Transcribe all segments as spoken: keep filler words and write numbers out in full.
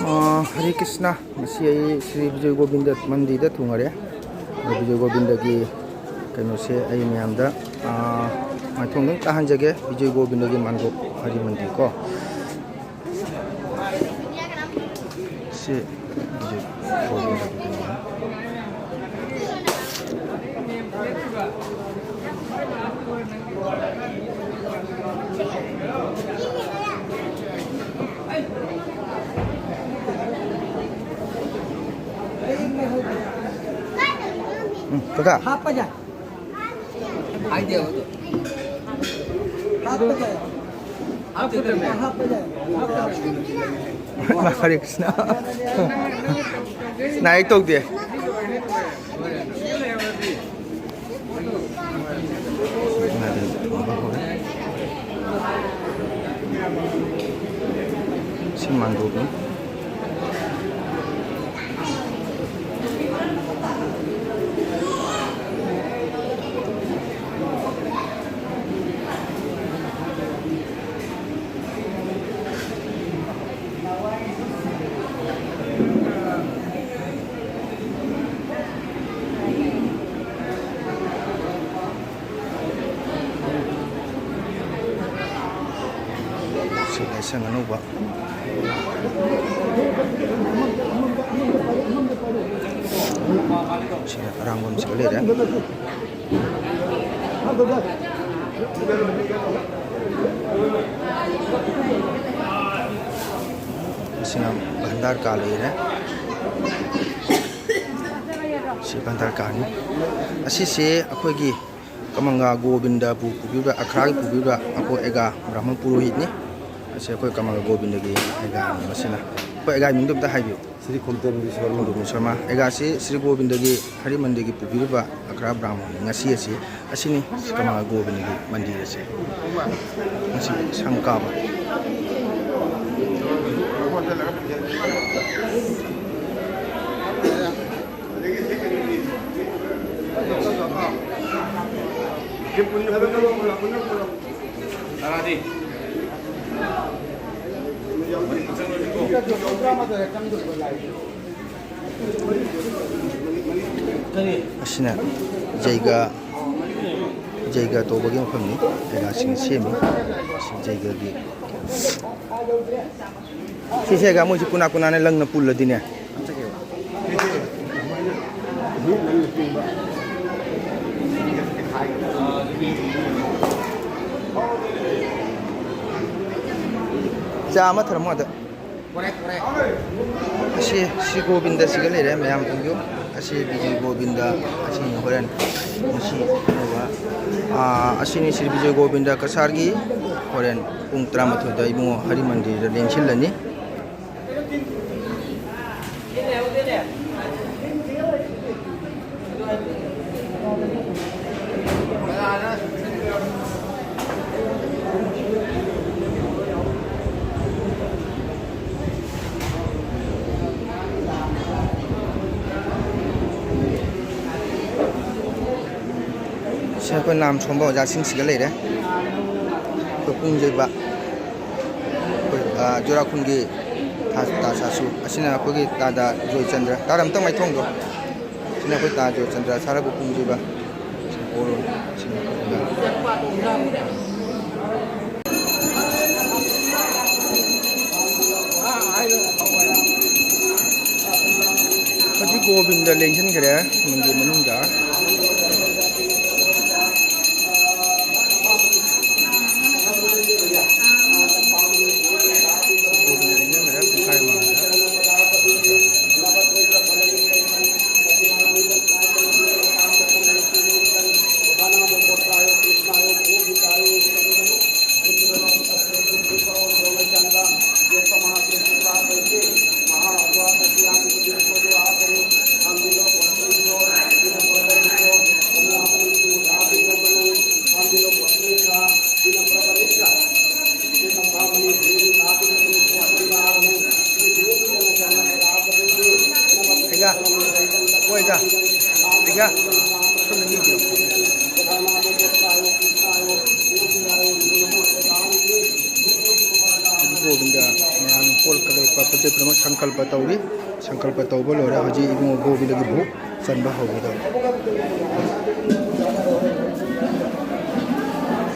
ꯑ, ꯍꯔꯦ ꯀ꯭ꯔꯤꯁꯅ, ꯉꯁꯤ ꯑꯩ ꯁ꯭ꯔꯤ ꯕꯤꯖꯣꯏ ꯒꯣꯕꯤꯟꯗ ꯃꯟꯗꯤꯔꯗ ꯊꯨꯡꯉꯔꯦ꯫ ꯑꯗ ꯕꯤꯖꯣꯏ ꯒꯣꯕꯤꯟꯗꯒꯤ ꯀꯩꯅꯣꯁꯦ ꯑꯩ ꯃꯌꯥꯝꯗ, ꯑ, ꯃꯥꯏꯊꯣꯡꯗꯪ ꯇꯥꯍꯟꯖꯒꯦ꯫ ꯕꯤꯖꯣꯏ ꯒꯣꯕꯤꯟꯗꯒꯤ ꯃꯥꯟꯗꯣꯞ ꯍꯔꯤ ꯃꯟꯗꯤꯔ ꯀꯣ꯫ ꯁꯤ ꯕꯤꯖꯣꯏ ꯒꯣꯕꯤꯟꯗꯒꯤꯗꯅꯤ꯫ ꯎꯝ, ꯀꯀꯥ꯫ ꯍꯥꯞꯄ ꯌꯥꯏ꯫ ꯍꯥꯏꯗꯦ꯫ ꯍꯥꯞꯄ ꯌꯥꯏ꯫ ꯍꯥꯞꯄ ꯌꯥꯏ꯫ ꯍꯔꯦ ꯀ꯭ꯔꯤꯁꯅ꯫ ꯅꯥ, ꯑꯩ ꯇꯧꯗꯦ꯫ ꯁꯤ ꯃꯥꯟꯗꯣꯞꯅꯤ꯫ ꯁꯤ ꯂꯥꯏꯁꯪ ꯑꯅꯧꯕ꯫ ꯁꯤ ꯑꯔꯥꯡꯕꯝꯁꯤꯒ ꯂꯩꯔꯦ꯫ ꯃꯁꯤꯅ ꯚꯟꯗꯥꯔ ꯀꯥ ꯂꯩꯔꯦ꯫ ꯁꯤ ꯚꯟꯗꯥꯔ ꯀꯥꯅꯤ꯫ ꯑꯁꯤꯁꯦ ꯑꯩꯈꯣꯏꯒꯤ ꯀꯃꯪꯒꯥ ꯒꯣꯕꯤꯟꯗꯕꯨ ꯄꯨꯕꯤꯕ, ꯑꯈ꯭ꯔꯥꯒꯤ ꯄꯨꯕꯤꯕ ꯑꯩꯈꯣꯏ ꯑꯦꯒꯥ ꯕ꯭ꯔꯥꯍꯃꯟ ꯄꯨꯔꯣꯍꯤꯠꯅꯤ꯫ ꯑꯁꯤ ꯑꯩꯈꯣꯏ ꯀꯃꯪꯒꯥ ꯒꯣꯕꯤꯟꯗꯒꯤ ꯑꯦꯒꯥꯅꯤ ꯃꯁꯤꯅ꯫ ꯑꯩꯈꯣꯏ ꯑꯦꯒꯥꯒꯤ ꯃꯤꯡꯗꯣ ꯑꯝꯇ ꯍꯥꯏꯕꯤꯌꯨ꯫ ꯁ꯭ꯔꯤ ꯈꯣꯝꯖꯣꯝꯕꯤ ꯁꯔꯃ꯫ ꯈꯣꯝꯖꯣꯝꯕꯤ ꯁꯔꯃ꯫ ꯑꯦꯒꯥꯁꯤ ꯁ꯭ꯔꯤ ꯒꯣꯕꯤꯟꯗꯒꯤ ꯍꯔꯤ ꯃꯟꯗꯤꯔꯒꯤ ꯄꯨꯕꯤꯔꯤꯕ ꯑꯈ꯭ꯔꯥ ꯕ꯭ꯔꯥꯍꯃꯟ ꯉꯁꯤ ꯑꯁꯤ ꯑꯁꯤꯅꯤ ꯀꯃꯪꯒꯥ ꯒꯣꯕꯤꯟꯗꯒꯤ ꯃꯟꯗꯤꯔ ꯑꯁꯦ꯫ ꯉꯁꯤ ꯁꯪ ꯀꯥꯕ꯫ ꯇꯔꯥꯗꯤ꯫ ꯑꯁꯤꯅ ꯖꯩꯒ, ꯖꯩꯒ ꯇꯧꯕꯒꯤ ꯃꯐꯝꯅꯤ꯫ ꯖꯩꯒꯁꯤꯡ ꯁꯦꯝꯃꯤ꯫ ꯁꯤ ꯖꯩꯒꯒꯤ ꯁꯤꯁꯦꯒ ꯃꯣꯏꯁꯤ ꯀꯨꯅꯥ ꯀꯨꯅꯥꯅ ꯂꯪꯅ ꯄꯨꯜꯂꯗꯤꯅꯦ꯫ ꯆꯥ ꯑꯃ ꯊꯔꯝꯃꯣ ꯑꯗ꯫ ꯑꯁꯤ ꯁ꯭ꯔꯤ ꯒꯣꯕꯤꯟꯗꯁꯤꯒ ꯂꯩꯔꯦ ꯃꯌꯥꯝ ꯎꯕꯤꯌꯨ꯫ ꯑꯁꯤ ꯕꯤꯖꯣꯏ ꯒꯣꯕꯤꯟꯗ, ꯑꯁꯤ ꯍꯣꯔꯦꯟ ꯉꯁꯤ ꯑꯅꯧꯕ, ꯑꯥ, ꯑꯁꯤꯅꯤ ꯁ꯭ꯔꯤ ꯕꯤꯖꯣꯏ ꯒꯣꯕꯤꯟꯗ ꯀꯁꯥꯔꯒꯤ ꯍꯣꯔꯦꯟ ꯄꯨꯡ ꯇꯔꯥꯃꯥꯊꯣꯏꯗ ꯏꯕꯨꯡꯉꯣ ꯍꯔꯤ ꯃꯟꯗꯤꯔꯗ ꯂꯦꯡꯁꯤꯜꯂꯅꯤ꯫ ꯁꯤ ꯑꯩꯈꯣꯏ ꯅꯥꯝ ꯁꯣꯝꯕ ꯑꯣꯖꯥꯁꯤꯡꯁꯤꯒ ꯂꯩꯔꯦ꯫ ꯑꯩꯈꯣꯏ ꯄꯨꯡ ꯌꯩꯕ, ꯑꯩꯈꯣꯏ, ꯑ, ꯖꯨꯔꯥꯈꯨꯜꯒꯤ ꯊꯥ-, ꯇꯥ ꯁꯥꯁꯨ꯫ ꯑꯁꯤꯅ ꯑꯩꯈꯣꯏꯒꯤ ꯇꯥꯗ ꯖꯣꯏꯆꯟꯗ꯭ꯔ꯫ ꯇꯥꯗ ꯑꯝꯇꯪ ꯃꯥꯏꯊꯣꯡꯗꯣ꯫ ꯁꯤꯅ ꯑꯩꯈꯣꯏ ꯇꯥ ꯖꯣꯏꯆꯟꯗ꯭ꯔ ꯁꯥꯔꯕꯨ ꯄꯨꯡ ꯌꯩꯕ꯫ ꯍꯧꯖꯤꯛ ꯒꯣꯕꯤꯟꯗ ꯂꯦꯡꯁꯤꯟꯈ꯭ꯔꯦ ꯃꯟꯗꯤꯔ ꯃꯅꯨꯡꯗ꯫ ꯒꯣꯕꯤꯟꯗ ꯂꯦꯡꯁꯤꯟꯈ꯭ꯔꯦ ꯄꯨꯡꯈꯥꯏ ꯃꯥꯡꯗ꯫ ꯏꯒ, ꯍꯣꯏꯗ, ꯏꯒ, ꯁꯣꯝꯗ ꯌꯦꯡꯕꯤꯔꯣ꯫ ꯒꯣꯕꯤꯟꯗ ꯃꯌꯥꯝ ꯍꯣꯜ ꯀꯠꯂꯛꯄ ꯄꯣꯠ ꯆꯩ ꯄꯨꯝꯅꯃꯛ ꯁꯪꯀꯜꯄ ꯇꯧꯔꯤ꯫ ꯁꯪꯀꯜꯄ ꯇꯧꯕ ꯂꯣꯏꯔꯦ꯫ ꯍꯧꯖꯤꯛ ꯏꯕꯨꯡꯉꯣ ꯒꯣꯕꯤꯟꯗꯒꯤ ꯚꯣꯛ ꯆꯟꯕ ꯍꯧꯒꯗꯧꯔꯤ꯫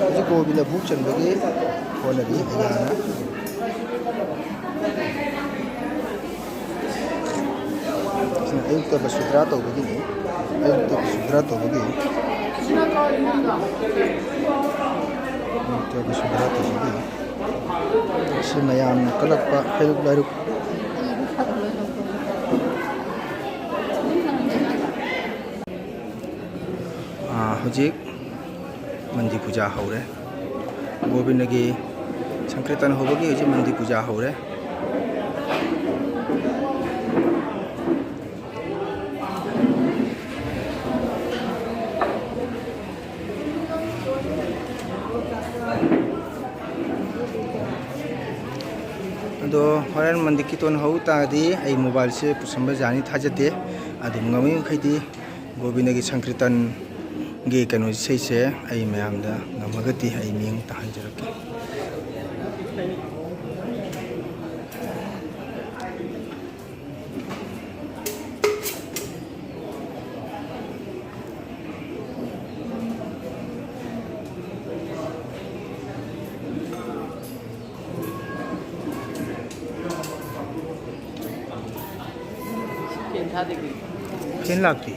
ꯍꯧꯖꯤꯛ ꯒꯣꯕꯤꯟꯗ ꯚꯣꯛ ꯆꯟꯕꯒꯤ ꯍꯣꯠꯅꯔꯤ ꯑꯩꯍꯥꯛꯅ꯫ ꯁꯤꯅ ꯑꯌꯨꯛꯇ ꯕꯁꯨꯗ꯭ꯔꯥ ꯇꯧꯕꯒꯤꯅꯤ꯫ ꯑꯌꯨꯛꯇ ꯕꯁꯨꯗ꯭ꯔꯥ ꯇꯧꯕꯒꯤ꯫ ꯑꯌꯨꯛꯇ ꯕꯁꯨꯗ꯭ꯔꯥ ꯇꯧꯕꯒꯤ꯫ ꯁꯤ ꯃꯌꯥꯝꯅ ꯀꯠꯂꯛꯄ ꯍꯩꯔꯨꯛ ꯂꯥꯏꯔꯨꯛ꯫ ꯑꯥ, ꯍꯧꯖꯤꯛ ꯃꯟꯗꯤ ꯄꯨꯖꯥ ꯍꯧꯔꯦ꯫ ꯒꯣꯕꯤꯟꯗꯒꯤ ꯁꯪꯀꯤꯔꯇꯟ ꯍꯧꯕꯒꯤ ꯍꯧꯖꯤꯛ ꯃꯟꯗꯤ ꯄꯨꯖꯥ ꯍꯧꯔꯦ꯫ ꯑꯗꯣ ꯍꯣꯔꯦꯟ ꯃꯟꯗꯤ ꯀꯤꯔꯇꯟ ꯍꯧ ꯇꯥꯔꯗꯤ ꯑꯩ ꯃꯣꯕꯥꯏꯜꯁꯦ ꯄꯨꯁꯟꯕ ꯌꯥꯅꯤ ꯊꯥꯖꯗꯦ꯫ ꯑꯗꯨꯝ ꯉꯝꯃꯤ ꯃꯈꯩꯗꯤ ꯒꯣꯕꯤꯟꯗꯒꯤ ꯁꯪꯀꯤꯔꯇꯟꯒꯤ ꯀꯩꯅꯣ ꯏꯁꯩꯁꯦ ꯑꯩ ꯃꯌꯥꯝꯗ ꯉꯝꯃꯒꯗꯤ ꯑꯩ ꯃꯤꯠꯌꯦꯡ ꯇꯥꯍꯟꯖꯔꯛꯀꯦ꯫ ꯐꯦꯟ ꯂꯥꯛꯇꯦ꯫